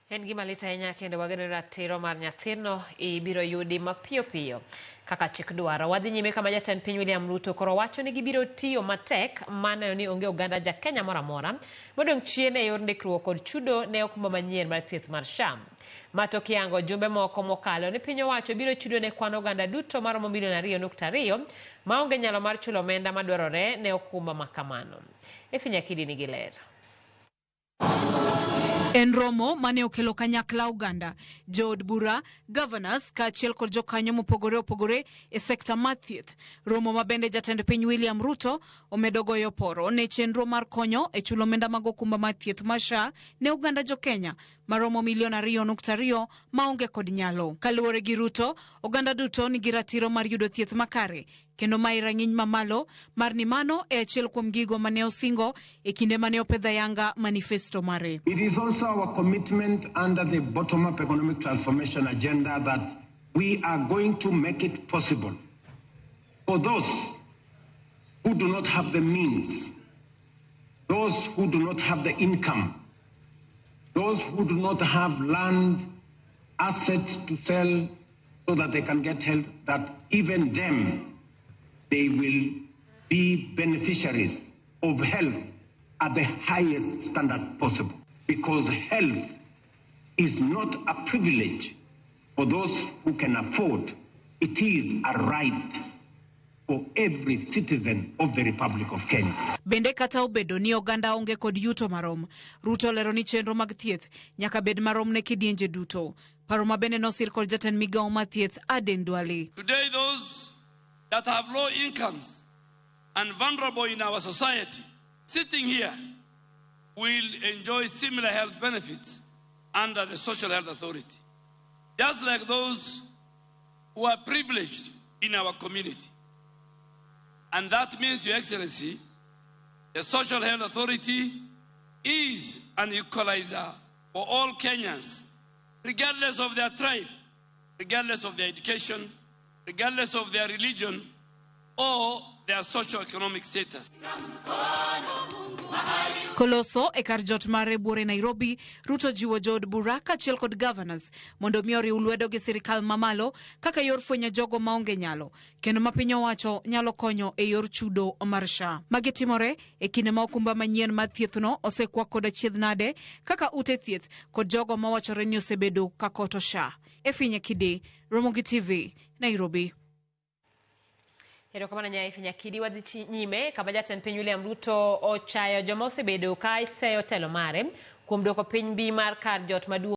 En gima lit ahinya kendo wageno ni ratiro mar nyathino ibiro yudi mapiyo piyo kaka chik dwaro. Wadhi nyime kama jatend piny William Ruto koro wacho ni gibiro tiyo matek mar neno ni onge oganda ja Kenya moro amora modong' chien e yor ndikruok kod chudo ne okumba manyien mar thieth mar SHA. Ma tok yango jumbe moko mokalo ni piny owacho biro chudo ne kwan oganda duto maromo milion 2.2 maonge nyalo mar chulo omenda madwarore ne okumba ma kamano. Efi Nyakidi nigi ler. En romo mane okelo kanyakla oganda, jood bura, governors kaachiel kod jokanyo mopogore opogore e sekta mar thieth. Romo ma bende jatend piny William Ruto omedo goyo poro ne chenro mar konyo e chulo omenda mag okumba mar thieth mar SHA ne oganda jo Kenya maromo milion 2.2 maonge kod nyalo. Kaluwore gi Ruto, oganda duto nigi ratiro mar yudo thieth makare kendo mae rang'iny mamalo mar ni mano e achiel kuom gigo mane osingo e kinde mane opedho ayanga manifesto mare. It is also our commitment under the bottom-up economic transformation agenda that we are going to make it possible for those who do not have the means, those who do not have the income, those who do not have land, assets to sell so that they can get help, that even them, they will be beneficiaries of health at the highest standard possible. Because health is not a privilege for those who can afford, it is a right for every citizen of the Republic of Kenya. Bende kata obedo ni oganda onge kod yuto marom, Ruto olero ni chenro mag thieth nyaka bed marom ne kidienje duto. Paro ma bende nosir kod jatend migawo mar thieth Aden Duale. Today those that have low incomes and vulnerable in our society sitting here will enjoy similar health benefits under the Social Health Authority, just like those who are privileged in our community. And that means, Your Excellency, the Social Health Authority is an equalizer for all Kenyans, regardless of their tribe, regardless of their education, regardless of their religion or their socio-economic status. Koloso e kar jot mare buore Nairobi, Ruto jiwo jood bura kaachiel kod governors mondo mi oriw lwedo gi sirikal mamalo kaka yor fwenyo jogo maonge nyalo kendo ma piny owacho nyalo konyo e yor chudo mar SHA. Magi timore e kinde ma okumba manyien mar thiethno osekwa kod achiedh nade kaka ute thieth kod jogo mawachore ni osebedo ka koto SHA. Efi Nyakidi, Ramogi TV, Nairobi. Erokamano ahinya Efi Nyakidi. Wadhi nyime kama jatend piny William Ruto ochayo joma osebedo ka seyo telo mare kuom dwoko piny mbi mar kar jot maduong'.